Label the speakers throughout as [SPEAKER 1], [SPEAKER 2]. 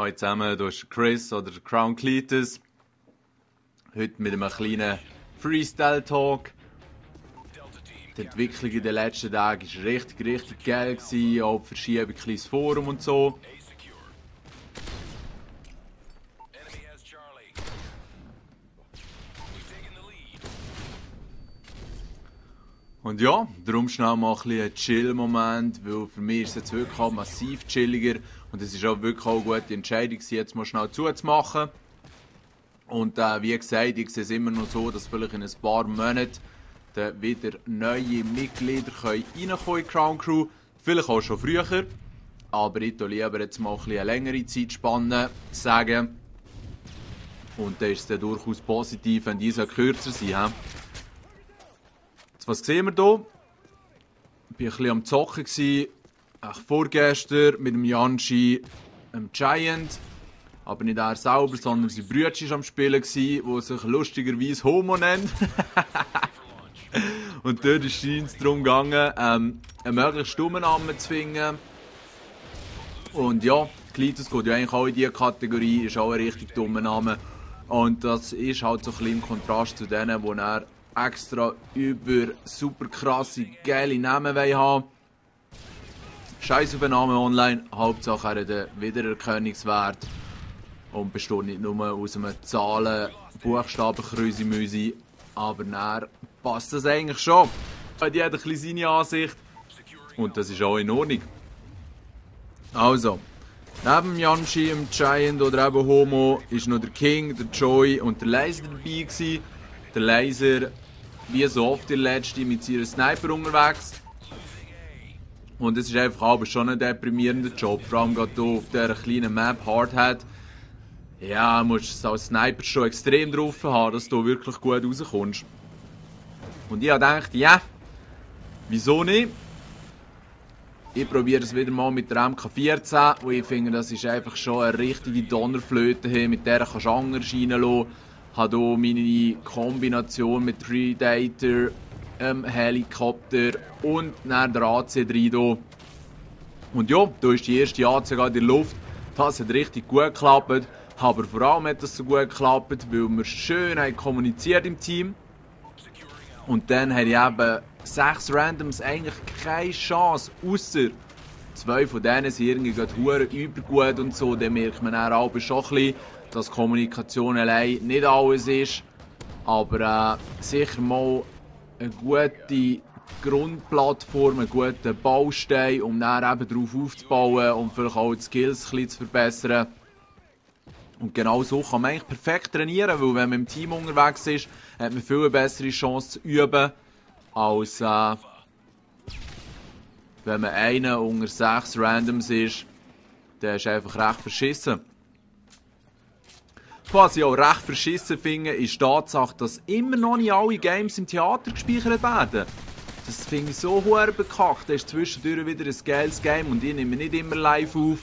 [SPEAKER 1] Hallo zusammen, hier ist Chris oder Crown Cletus. Heute mit einem kleinen Freestyle-Talk. Die Entwicklung in den letzten Tagen war richtig geil. Auch die Verschiebung, ein kleines Forum und so. Und ja, darum schnell mal ein Chill-Moment, weil für mich ist es jetzt wirklich auch massiv chilliger und es ist auch wirklich auch eine gute Entscheidung, jetzt mal schnell zuzumachen. Und wie gesagt, ich sehe es immer noch so, dass vielleicht in ein paar Monaten wieder neue Mitglieder reinkommen in die Crown Crew. Vielleicht auch schon früher, aber ich würde lieber jetzt mal eine längere Zeitspanne sagen. Und dann ist es dann durchaus positiv, wenn diese kürzer sind. Was sehen wir hier? Ich war ein bisschen am Zocken, vorgestern mit dem Janshi, dem Giant. Aber nicht er selber, sondern sein Bruder war am Spielen, der sich lustigerweise Homo nennt. Und dort ist es darum gegangen, einen möglichst dummen Namen zu finden. Und ja, Cletus geht ja eigentlich auch in diese Kategorie, ist auch ein richtig dummer Name. Und das ist halt so ein bisschen im Kontrast zu denen, die er extra über super krasse, geile Namen haben. Scheiß auf den Namen online, Hauptsache er hat einen Wiedererkennungswert und besteht nicht nur aus einem Zahlen-Buchstaben-Krüsi-Müsi, aber dann passt das eigentlich schon. Jeder hat ein bisschen seine Ansicht und das ist auch in Ordnung. Also, neben Janshi, dem Giant oder eben Homo ist noch der King, der Joy und der Laser dabei gewesen. Der Laser, wie so oft der letzte, mit seiner Sniper unterwegs. Und es ist einfach aber schon ein deprimierender Job, vor allem gerade hier auf dieser kleinen Map Hardhead. Ja, du musst als Sniper schon extrem drauf haben, dass du wirklich gut rauskommst. Und ich habe gedacht, ja, wieso nicht? Ich probiere es wieder mal mit der MK14, wo ich finde, das ist einfach schon eine richtige Donnerflöte, mit der kannst du anders reinlassen. Ich habe hier meine Kombination mit Predator, Helikopter und dann der AC3 hier. Und ja, da ist die erste AC gerade in der Luft. Das hat richtig gut geklappt. Aber vor allem hat das so gut geklappt, weil wir schön haben kommuniziert im Team. Und dann habe ich eben 6 Randoms eigentlich keine Chance, außer 2 von denen sind irgendwie gerade übergut und so. Dann merkt man dann aber schon ein bisschen, dass Kommunikation allein nicht alles ist, aber sicher mal eine gute Grundplattform, einen guten Baustein, um dann eben darauf aufzubauen und vielleicht auch die Skills ein bisschen zu verbessern. Und genau so kann man eigentlich perfekt trainieren, weil wenn man im Team unterwegs ist, hat man viel eine bessere Chance zu üben, als wenn man einer unter 6 Randoms ist, der ist einfach recht verschissen. Was ich auch recht verschissen finde, ist die Tatsache, dass immer noch nicht alle Games im Theater gespeichert werden. Das finde ich so verdammt bekackt. Da ist zwischendurch wieder ein geiles Game und ich nehme nicht immer live auf.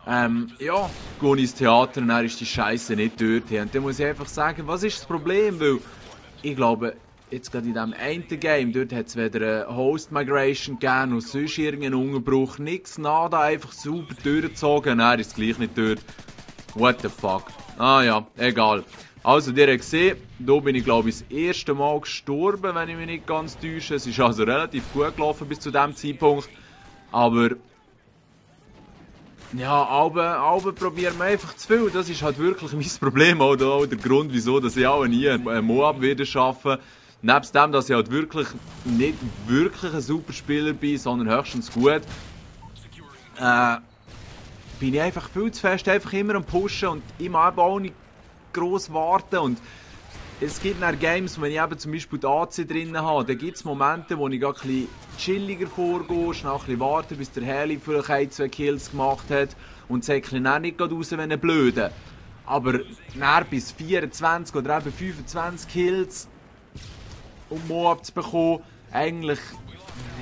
[SPEAKER 1] Ja, gehe ich ins Theater und dann ist die Scheiße nicht dort. Und dann muss ich einfach sagen, was ist das Problem? Weil ich glaube, jetzt gerade in diesem einen Game, dort hat es weder eine Host-Migration gegeben und sonst irgendeinen Unterbruch. Nichts, nada, einfach sauber durchgezogen. Dann ist es gleich nicht dort. What the fuck? Ah ja, egal. Also, ihr habt gesehen, hier bin ich glaube ich das erste Mal gestorben, wenn ich mich nicht ganz täusche. Es ist also relativ gut gelaufen bis zu diesem Zeitpunkt. Aber ja, Alben probieren wir einfach zu viel. Das ist halt wirklich mein Problem. Oder auch der Grund, wieso dass ich auch nie einen Moab wieder schaffe. Nebst dem, dass ich halt wirklich nicht wirklich ein super Spieler bin, sondern höchstens gut. Bin ich einfach viel zu fest einfach immer am Pushen und immer eben auch nicht gross warten. Und es gibt dann Games, wenn ich eben zum Beispiel die AC drin habe, dann gibt es Momente, wo ich gar ein bisschen chilliger vorgehe, schnell ein bisschen warte, bis der Heli vielleicht 1-2 Kills gemacht hat und säckle dann nicht raus, wenn er blöde. Aber dann bis 24 oder eben 25 Kills, um Moab zu bekommen, eigentlich,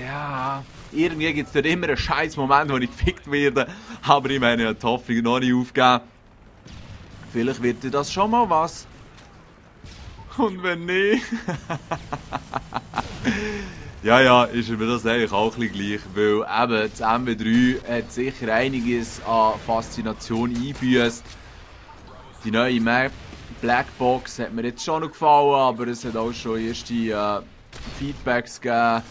[SPEAKER 1] ja, irgendwie gibt es dort immer einen scheiß Moment, wo ich gefickt werde, aber ich meine, ich habe die Hoffnung noch nicht aufgegeben. Vielleicht wird dir das schon mal was. Und wenn nicht... Ja, ist mir das eigentlich auch ein bisschen gleich, weil eben das MW3 hat sicher einiges an Faszination eingebüßt. Die neue Map Blackbox hat mir jetzt schon noch gefallen, aber es hat auch schon erste Feedbacks gegeben.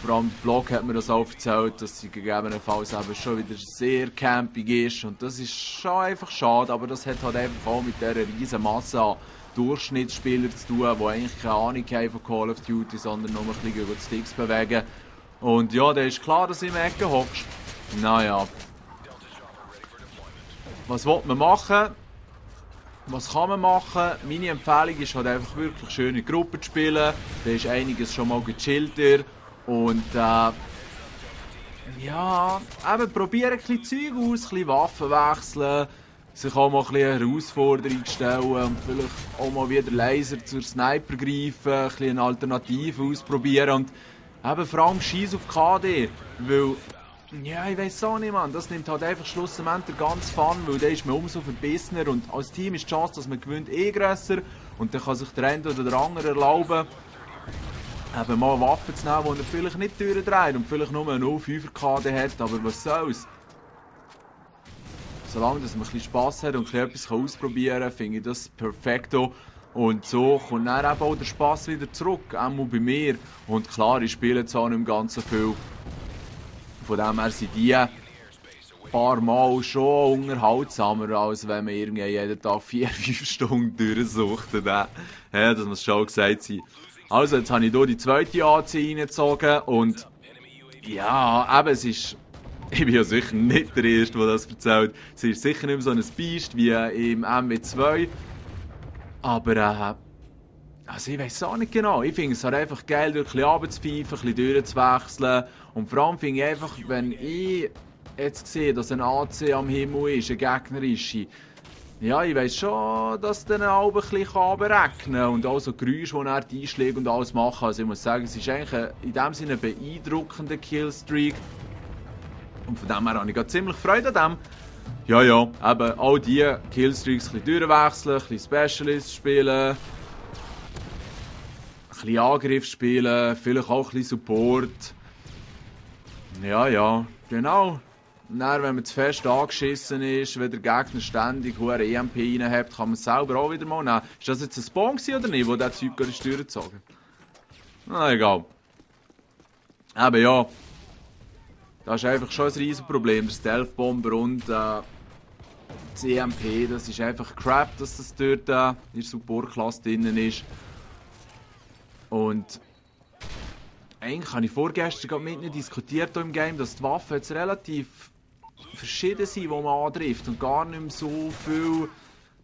[SPEAKER 1] Vor allem der Blog hat mir das auch erzählt, dass sie gegebenenfalls eben schon wieder sehr campig ist. Und das ist schon einfach schade, aber das hat halt einfach auch mit dieser riesen Masse an Durchschnittsspielern zu tun, die eigentlich keine Ahnung haben von Call of Duty, sondern nur ein bisschen über die Sticks bewegen. Und ja, dann ist klar, dass du im Ecken hockst. Naja. Was will man machen? Was kann man machen? Meine Empfehlung ist halt einfach wirklich schöne Gruppen zu spielen. Da ist einiges schon mal gechillter. Und ja, eben probieren ein bisschen Zeug aus, ein bisschen Waffen wechseln, sich auch mal ein bisschen eine Herausforderung stellen und vielleicht auch mal wieder Laser zur Sniper greifen, ein bisschen eine Alternative ausprobieren und eben vor allem Scheiß auf KD, weil, ja, ich weiss auch nicht, man, das nimmt halt einfach schlussendlich den ganzen Fun, weil dann ist man umso verbissener und als Team ist die Chance, dass man gewinnt, grösser und dann kann sich der eine oder der andere erlauben, eben mal Waffen zu nehmen, die er vielleicht nicht durchdreht und vielleicht nur einen 0,5er KD hat, aber was soll's? Solange dass man ein bisschen Spass hat und etwas ausprobieren kann, finde ich das perfekto. Und so kommt dann eben auch der Spass wieder zurück, auch bei mir. Und klar, ich spiele zwar nicht im Ganzen viel. Von dem her sind die ein paar Mal schon unterhaltsamer, als wenn man irgendwie jeden Tag 4-5 Stunden durchsucht. Ja, das muss schon gesagt sein. Also, jetzt habe ich hier die zweite AC reingezogen und ja, eben, es ist... Ich bin ja sicher nicht der Erste, der das erzählt. Es ist sicher nicht mehr so ein Biest wie im MW2. Aber also ich weiß auch nicht genau. Ich finde es halt einfach geil, durch ein bisschen runterzupfeifen, ein bisschen durchzuwechseln. Und vor allem finde ich einfach, wenn ich jetzt sehe, dass ein AC am Himmel ist, ein gegnerische, ja, ich weiss schon, dass der auch ein bisschen berechnen kann und auch so Geräusche, die er einschlägt und alles machen. Also ich muss sagen, es ist eigentlich in dem Sinne ein beeindruckender Killstreak. Und von dem her habe ich gerade ziemlich Freude an dem. Ja, eben all die Killstreaks ein bisschen durchwechseln, ein bisschen Specialist spielen, ein bisschen Angriff spielen, vielleicht auch ein bisschen Support. Ja, genau. Und dann, wenn man zu fest angeschissen ist, wenn der Gegner ständig hohe EMP reinhabt, kann man es selber auch wieder mal nehmen. Ist das jetzt ein Spawn oder nicht, wo der Typ gerade ist durchgezogen? Na, egal. Eben ja. Das ist einfach schon ein Riesenproblem. Der Stealth-Bomber und das EMP, das ist einfach crap, dass das dort in der Support-Klasse drin ist. Und eigentlich habe ich vorgestern gerade mit ihnen diskutiert hier im Game, dass die Waffen jetzt relativ verschieden sind, die man antrifft und gar nicht mehr so viel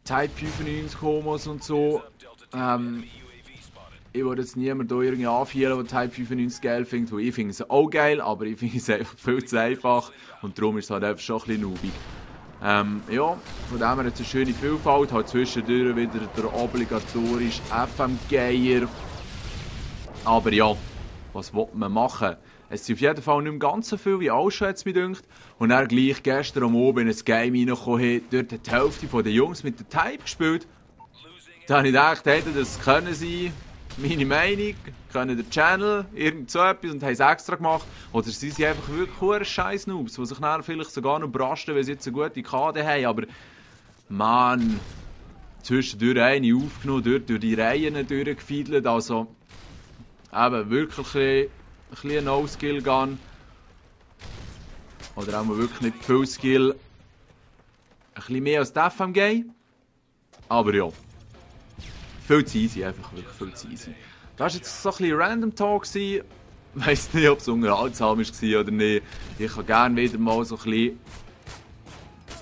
[SPEAKER 1] Type 95 Homos und so. Ich würde jetzt niemanden hier irgendwie anfühlen, der Type 95 geil findet, weil ich finde es auch geil, aber ich finde es einfach viel zu einfach und darum ist es halt einfach schon ein bisschen noobig. Ja, von dem her jetzt eine schöne Vielfalt, halt zwischendurch wieder der obligatorische FM-Geier. Aber ja, was will man machen? Es sind auf jeden Fall nicht mehr ganz so viel wie auch schon, jetzt mir gedacht. Und dann gleich gestern am Abend in ein Game reingekommen, dort hat die Hälfte der Jungs mit der Type gespielt. Da habe ich gedacht, hätten das können sie, meine Meinung, können der Channel, irgend so etwas und haben es extra gemacht. Oder sie sind einfach wirklich hure scheiß Noobs, die sich dann vielleicht sogar noch überraschen, weil sie jetzt eine gute KD haben. Aber Mann, zwischendurch eine aufgenommen, dort durch die Reihen durchgefiedelt. Also eben wirklich ein bisschen No-Skill-Gun. Oder auch mal wirklich nicht viel Skill. Ein bisschen mehr als die FMG. Aber ja. Viel zu easy, einfach wirklich viel zu easy. Das war jetzt so ein bisschen Random Talk. Ich weiss nicht, ob es unterhaltsam war oder nicht. Ich kann gerne wieder mal so ein bisschen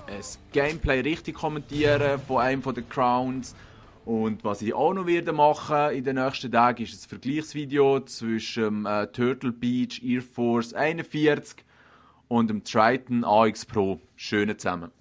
[SPEAKER 1] ein Gameplay richtig kommentieren von einem der Crowns. Und was ich auch noch werde machen in den nächsten Tagen ist ein Vergleichsvideo zwischen Turtle Beach Air Force 41 und dem Triton AX Pro. Schön zusammen.